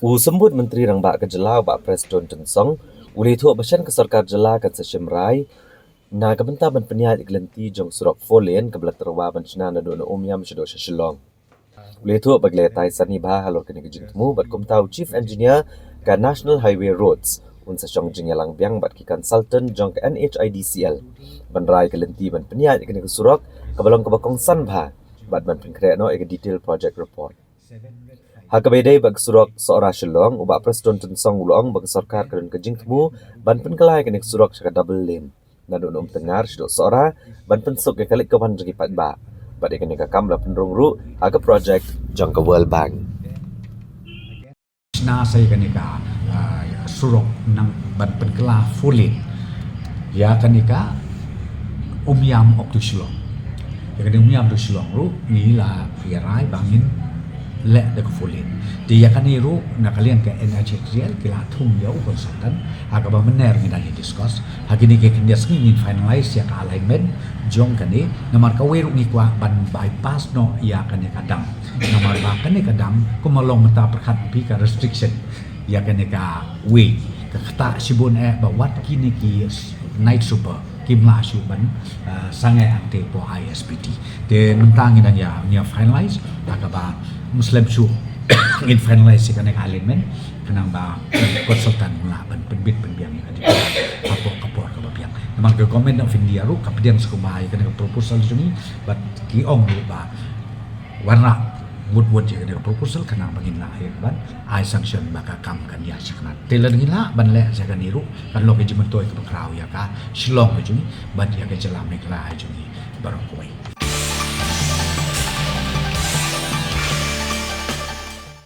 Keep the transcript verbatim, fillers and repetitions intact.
U Symbud Myntri Rangbah ka jylla, u Bah Prestone Tynsong, u la ïathuh ba shen ka sorkar jylla kan sa shim rai na ka bynta ban pynïaid ïa ka lynti jong surok four lane kaba la tyrwa ban shna naduh na Umiam shaduh sha Shillong. U la ïathuh ba ki la ïatai sani bha halor kane ka jingthmu bad kumta u Chief Engineer ka National Highway Roads un sa shong jingïalang biang bad ki consultant jong ka N H I D C L ban rai ka lynti ban pynïaid ïa kane ka surok kaba long kaba kongsan bha bad ban pynkhreh noh ïa ka detail project report. Ha kaba ïadei bad ka surok Sohra Shillong, u Bah Prestone Tynsong u la ong ba ka sorkar ka don ka jingthmu ban pynkylla ïa kane ka surok sha ka double lane naduh na Umtyngngar shaduh Sohra ban pynsuk ïa ka leit ka wan jong ki paidbah bad ïa kane ka kam la pynrung ruh ha ka project jong ka World Bank. Shna sa ïa kane ka, ah, surok nang ban pynkylla four lane ïa kane ka Umiam up to Shillong. Ïa kane Umiam to Shillong ruh ngi la ïa rai ba ngin leh da ka four lane. Te ïa kane ruh na ka liang ka N H I D C L ki la thung ïa u consultant ha kaba mynne ruh ngi dang ïa discuss. Ha kine ki khyndiat sngi ngin finalize ïa ka alignment jong kane, namar kawei ruh ngi kwah ban bypass noh ïa kane ka dam. Namar ba kane ka dam kumba long mynta pyrkhat phi ka restriction ïa kane kawei, ka ktah shibun eh ba wat kine ki night super kim lah shuh ban, ah, sangeh hangtei hapoh I S P T. Te mynta ngi dang ïa, ngi ïa finalize, ha kaba ym slem shuh ngin finalize ïa kane ka alignment khnang ba consultant un lah ban pynbit pynbiang ïa ka detail hapoh ka por kaba biang. Namar ka Government of India ruh ka pdiang sngewbha ïa kane ka proposal jong ngi bad ki ong ruh ba wanrah wut wut ïa kane ka proposal khnang ba ngin lah ïa ka ban ai sanction ba ka kam kan ïa shaknat. Te lada ngin lah ban leh ïa kane ruh kan long ka jingmyntoi kaba khraw ïa ka Shillong ka jong ngi bad ïa ka jylla Meghalaya jong ngi baroh kawei.